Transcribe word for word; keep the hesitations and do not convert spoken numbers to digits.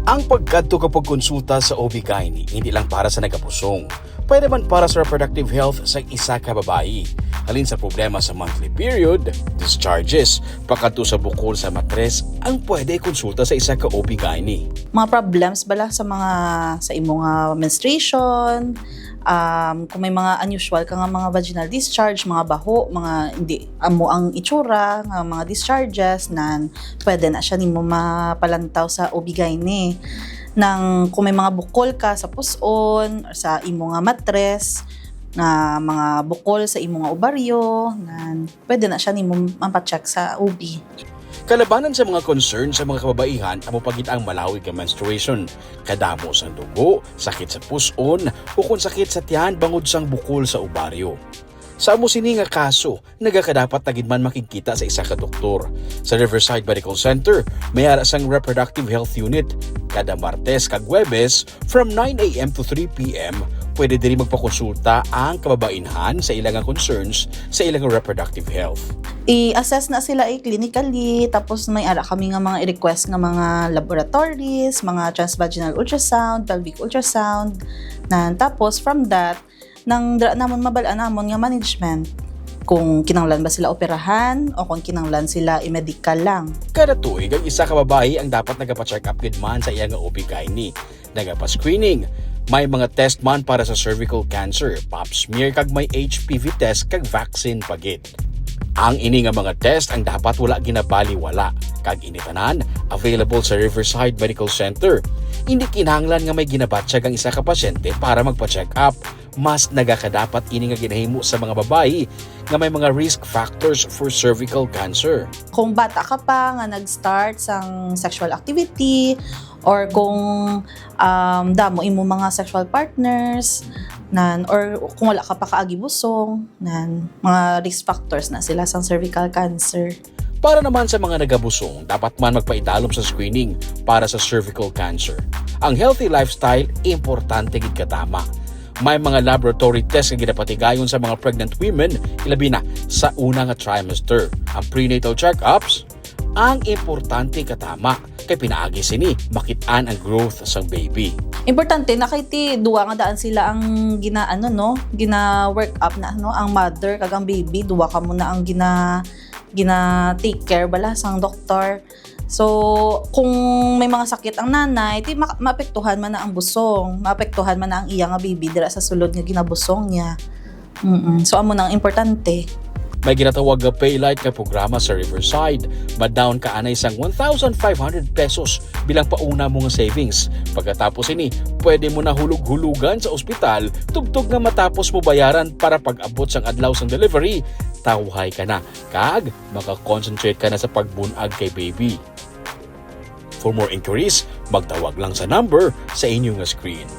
Ang pagkadto kag pagkonsulta sa O B gyne hindi lang para sa nagabusong. Pwede man para sa reproductive health sa isa ka babayi. Halin sa problema sa monthly period, discharges, pakadto sa bukol sa matres, ang pwede ikonsulta sa isa ka O B gyne. Mga problems bala sa mga, sa imo nga menstruation, um, kung may mga unusual ka nga mga vaginal discharge, mga baho, mga hindi amo ang itsura nga mga discharges, nan pwede na siya nimo mapalantaw sa O B gyne. Nang kung may mga bukol ka sa pus-on, or sa imo nga matres, nga mga bukol sa imo nga obaryo, nan pwede na siya nimo mapacheck sa O B. Kalabanan sa mga concern sa mga kababaihan amo pa gid ang malawig nga menstruation, kadamo sang dugo, sakit sa pus-on, ukon sakit sa tiyan bangod sang bukol sa obaryo. Sa amo sini nga kaso, nagakadapat na gid man makigkita sa isa ka doktor. Sa Riverside Medical Center, may ara sang Reproductive Health Unit. Kada Martes kag Huwebes, from nine a m to three p m, pwede diri magpakonsulta ang kababainhan sa ila nga concerns sa ila nga reproductive health. I-assess na sila, eh, clinically, tapos may ara kami nga mga i-request nga mga laboratories, mga transvaginal ultrasound, pelvic ultrasound, na, tapos from that, nang dira namon mabal-an namon nga management, kung kinahanglan ba sila operahan o kung kinahanglan sila i-medical lang. Kada tuig, ang isa ka babayi ang dapat nagapa-check up gid man sa iya nga O B gyne, nagapa-screening. May mga test man para sa cervical cancer, pap smear, kag may H P V test kag vaccine pa gid. Ang ini nga mga test ang dapat wala ginabaliwala, kag ini tanan available sa Riverside Medical Center. Hindi kinahanglan nga may ginabatyag ang isa ka pasyente para magpa-check up. Mas nagakadapat ini nga ginahimo sa mga babayi nga may mga risk factors for cervical cancer. Kung bata ka pa nga nag-start sang sexual activity, or kung, um, damo imo mga sexual partners, nan, or kung wala ka pa kaagi busong, nan, mga risk factors na sila sang cervical cancer. Para naman sa mga nagabusong, dapat man magpaidalom sa screening para sa cervical cancer. Ang healthy lifestyle, importante gid katama. May mga laboratory test nga ginapatigayon sa mga pregnant women, ilabi na sa una nga trimester. Ang prenatal check-ups, ang importante katama, kay pinaagi sini, makit-an ang growth sang baby. Importante na kay ti duwa nga daan sila ang gina-, ano, no, gina-work up na, no, ang mother kag ang baby, duwa kamo na ang gina-, gina-take care bala sang doktor. So, kung may mga sakit ang nanay, ti ma-, maapektuhan man na ang busong, maapektuhan man na ang iya nga baby dira sa sulod nga ginabusong niya. Mm-mm. So, amo na ang importante. May ginatawag nga Paylight nga programa sa Riverside. Ma-down ka anay sang one thousand five hundred pesos bilang pauna mo nga savings. Pagkatapos ini, pwede mo na hulog-hulugan sa ospital tubtob nga matapos mo bayaran para pag-abot sang adlaw sang delivery, tawhay ka na kag maka-concentrate ka na sa pagbun-ag kay baby. For more inquiries, magtawag lang sa number sa inyo nga screen.